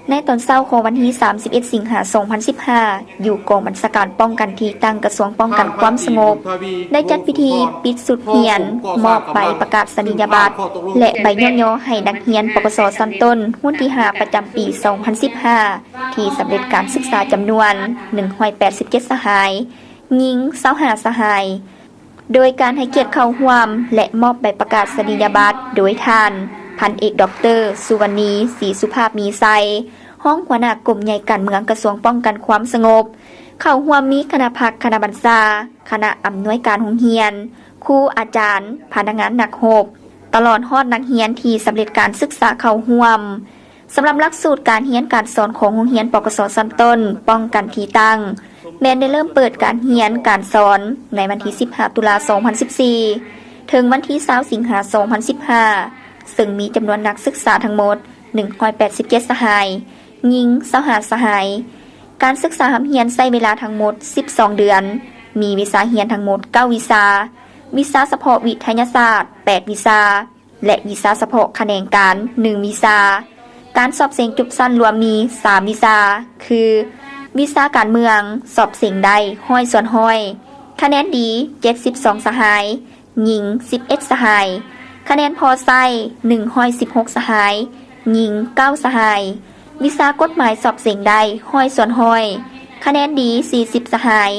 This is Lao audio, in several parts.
ໃນຕອນເຊົ້າຂອງວັນທີສາມສິບເອັດ ສິງຫາ ສອງພັນສິບຫ້າ ຢູ່ກອງບັນຊາການປ້ອງກັນທີ່ຕັ້ງກະຊວງປ້ອງກັນຄວາມສະຫງົບ ໄດ້ຈັດພິທີປິດຊຸດຮຽນ, ມອບໃບປະກາສະນີຍະບັດ ແລະ ໃບຍ້ອງຍໍໃຫ້ນັກຮຽນ ປກສ ຊັ້ນຕົ້ນ ຮຸ່ນທີຫ້າ ປະຈຳປີ ສອງພັນສິບຫ້າ ທີ່ສຳເລັດການສຶກສາຈຳນວນ ໜຶ່ງຮ້ອຍແປດສິບເຈັດ ສະຫາຍ, ຍິງ ຊາວຫ້າ ສະຫາຍ. ໂດຍການໃຫ້ກຽດເຂົ້າຮ່ວມ ແລະ ມອບໃບປະກາສະນີຍະບັດ ໂດຍທ່ານ ພັນເອກ ດອກເຕີ ສຸວັນນີ ສີສຸພາບມີໄຊ, ຮອງຫົວໜ້າກົມໃຫຍ່ການເມືອງ ກະຊວງປ້ອງກັນຄວາມສະຫງົບ. ເຂົ້າຮ່ວມມີຄະນະພັກ, ຄະນະບັນຊາ, ຄະນະອຳນວຍການໂຮງຮຽນ, ຄູອາຈານ, ພະນັກງານນັກຮົບ, ຕະຫຼອດຮອດນັກຮຽນທີ່ສຳເລັດການສຶກສາເຂົ້າຮ່ວມ. ສຳລັບຫຼັກສູດການຮຽນການສອນຂອງໂຮງຮຽນ ປກສ ຊັ້ນຕົ້ນ ປ້ອງກັນທີ່ຕັ້ງ ແມ່ນໄດ້ເລີ່ມເປີດການຮຽນການສອນໃນວັນທີສິບຫ້າ ຕຸລາ ສອງພັນສິບສີ່ ເຖິງວັນທີຊາວ ສິງຫາ ສອງພັນສິບຫ້າ ເຊິ່ງມີຈຳນວນນັກສຶກສາທັງໝົດ ໜຶ່ງຮ້ອຍແປດສິບເຈັດ ສະຫາຍ, ຍິງ ຊາວຫ້າ ສະຫາຍ. ການສຶກສາຮ່ຳຮຽນໃຊ້ເວລາທັງໝົດ ສິບສອງ ເດືອນ, ມີວິຊາຮຽນທັງໝົດ ເກົ້າ ວິຊາ, ວິຊາສະເພາະວິທະຍາສາດ ແປດ ວິຊາ ແລະ ວິຊາສະເພາະຂະແໜງການ ໜຶ່ງ ວິຊາ. ການສອບເສັງຈົບຊັ້ນລວມມີ ສາມ ວິຊາ ຄື ວິຊາການເມືອງ ສອບເສັງໄດ້ ຮ້ອຍສ່ວນຮ້ອຍ, ຄະແນນດີ ເຈັດສິບສອງ ສະຫາຍ, ຍິງ ສິບເອັດ ສະຫາຍ, ຄະແນນພໍໃຊ້ ໜຶ່ງຮ້ອຍສິບຫົກ ສະຫາຍ, ຍິງ ເກົ້າ ສະຫາຍ, ວິຊາກົດໝາຍສອບເສັງໄດ້ ຮ້ອຍສ່ວນຮ້ອຍ, ຄະແນນດີ ສີ່ສິບ ສະຫາຍ,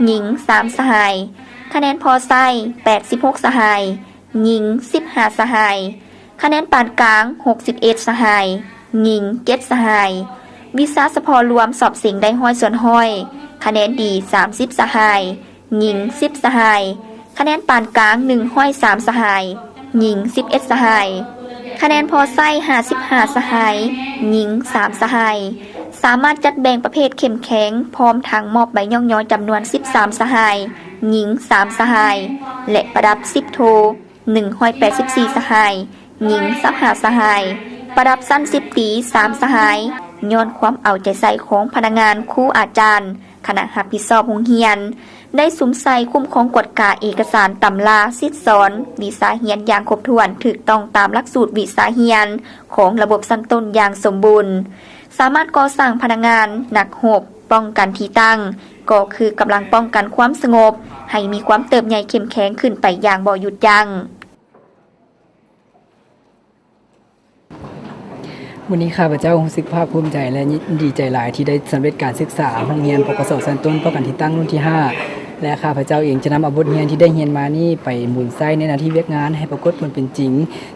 ຍິງ ສາມ ສະຫາຍ, ຄະແນນພໍໃຊ້ ແປດສິບຫົກ ສະຫາຍ, ຍິງ ສິບຫ້າ ສະຫາຍ, ຄະແນນປານກາງ ຫົກສິບເອັດ ສະຫາຍ, ຍິງ ເຈັດ ສະຫາຍ, ວິຊາສະເພາະລວມສອບເສັງໄດ້ ຮ້ອຍສ່ວນຮ້ອຍ, ຄະແນນດີ ສາມສິບ ສະຫາຍ, ຍິງ ສິບ ສະຫາຍ, ຄະແນນປານກາງ ໜຶ່ງຮ້ອຍສາມ ສະຫາຍ, ຍິງ ສິບເອັດ ສະຫາຍ, ຄະແນນພໍໃຊ້ ຫ້າສິບຫ້າ ສະຫາຍ, ຍິງ ສາມ ສະຫາຍ, ສາມາດຈັດແບ່ງປະເພດເຂັ້ມແຂງ ພ້ອມທັງມອບໃບຍ້ອງຍໍຈຳນວນ ສິບສາມ ສະຫາຍ, ຍິງ ສາມ ສະຫາຍ ແລະ ປະດັບສິບໂທ ໜຶ່ງຮ້ອຍແປດສິບສີ່ ສະຫາຍ, ຍິງ ຊາວຫ້າ ສະຫາຍ, ປະດັບຊັ້ນສິບຕີ ສາມ ສະຫາຍ. ຍ້ອນຄວາມເອົາໃຈໃສ່ຂອງພະນັກງານ, ຄູອາຈານ, ຄະນະຮັບຜິດຊອບໂຮງຮຽນ ໄດ້ສຸມໃສ່ຄຸ້ມຄອງກວດກາເອກະສານ, ຕຳລາ, ສິດສອນ, ວິຊາຮຽນຢ່າງຄົບຖ້ວນ, ຖືກຕ້ອງຕາມຫຼັກສູດວິຊາຮຽນຂອງລະບົບຊັ້ນຕົ້ນຢ່າງສົມບູນ, ສາມາດກໍ່ສ້າງພະນັກງານ, ນັກຮົບ, ປ້ອງກັນທີ່ຕັ້ງ ກໍຄືກຳລັງປ້ອງກັນຄວາມສະຫງົບ ໃຫ້ມີຄວາມເຕີບໃຫຍ່ເຂັ້ມແຂງຂຶ້ນໄປຢ່າງບໍ່ຢຸດຢັ້ງ. ມື້ນີ້ຂ້າພະເຈົ້າຮູ້ສຶກພາກພູມໃຈ ແລະ ຍິນດີໃຈຫຼາຍທີ່ໄດ້ສຳເລັດການສຶກສາໂຮງຮຽນ ປກສ ຊັ້ນຕົ້ນ ປ້ອງກັນທີ່ຕັ້ງ ລຸ້ນທີຫ້າ ແລະ ຂ້າພະເຈົ້າເອງຈະນຳເອົາບົດຮຽນທີ່ໄດ້ຮຽນມານີ້ໄປໝູນໃຊ້ໃນໜ້າທີ່ວຽກງານໃຫ້ປາກົດຜົນເປັນຈິງ,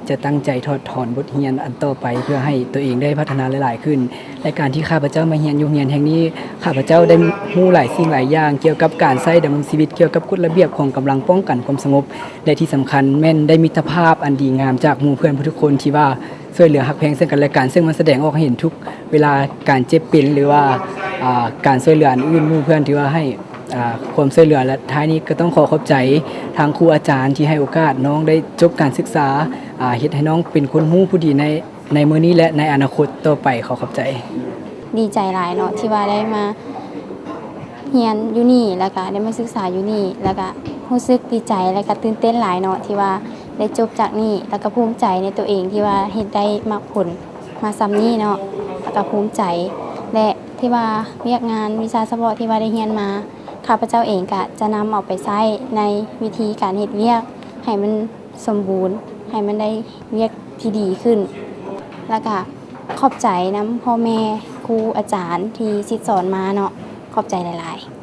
ຈະຕັ້ງໃຈຖອດຖອນບົດຮຽນອັນຕໍ່ໄປ ເພື່ອໃຫ້ຕົວເອງໄດ້ພັດທະນາຫຼາຍໆຂຶ້ນ. ໃນການທີ່ຂ້າພະເຈົ້າມາຮຽນຢູ່ໂຮງຮຽນແຫ່ງນີ້, ຂ້າພະເຈົ້າໄດ້ຮູ້ຫຼາຍສິ່ງຫຼາຍຢ່າງກ່ຽວກັບການໃຊ້ດຳລົງຊີວິດ, ກ່ຽວກັບກົດລະບຽບຂອງກຳລັງປ້ອງກັນຄວາມສະຫງົບ ແລະ ທີ່ສຳຄັນແມ່ນໄດ້ມິດຕະພາບອັນດີງາມຈາກໝູ່ເພື່ອນທຸກໆຄົນທີ່ວ່າຊ່ວຍເຫຼືອຮັກແພງເຊິ່ງກັນແລະກັນ, ເຊິ່ງມັນສະແດງອອກໃຫ້ເຫັນທຸກເວລາການເຈັບເປັນ ຫຼືວ່າ ອາ ການຊ່ວຍເຫຼືອອັນອື່ນ. ໝູ່ເພື່ອນຖືວ່າໃຫ້ ອາ ຄວາມຊ່ວຍເຫຼືອ ແລະ ທ້າຍນີ້ກໍຕ້ອງຂໍຂອບໃຈທາງຄູອາຈານທີ່ໃຫ້ໂອກາດນ້ອງໄດ້ຈົບການສຶກສາ, ອາ ເຮັດໃຫ້ນ້ອງເປັນຄົນຮູ້ຜູ້ດີໃນ ໃນມື້ນີ້ ແລະ ໃນອະນາຄົດຕໍ່ໄປ. ຂໍຂອບໃຈ. ດີໃຈຫຼາຍເນາະ ທີ່ວ່າໄດ້ມາຮຽນຢູ່ນີ້ ແລ້ວກະໄດ້ມາສຶກສາຢູ່ນີ້ ແລ້ວກະຮູ້ສຶກດີໃຈ ແລ້ວກະຕື່ນເຕັ້ນຫຼາຍເນາະ ທີ່ວ່າໄດ້ຈົບຈາກນີ້ ແລ້ວກະພູມໃຈໃນຕົວເອງທີ່ວ່າເຮັດໄດ້ມັກຜົນມາສ່ຳນີ້ເນາະ ແລ້ວກະພູມໃຈ ແລະ ທີ່ວ່າວຽກງານວິຊາສະເພາະທີ່ວ່າໄດ້ຮຽນມາ ຂ້າພະເຈົ້າເອງກະຈະນຳເອົາໄປໃຊ້ໃນວິທີການເຮັດວຽກໃຫ້ມັນ ສົມບູນ ໃຫ້ມັນໄດ້ວຽກທີ່ດີຂຶ້ນ ແລ້ວກະຂອບໃຈນຳພໍ່ແມ່ ຄູອາຈານທີ່ສິດສອນມາເນາະ ຂອບໃຈຫຼາຍໆ.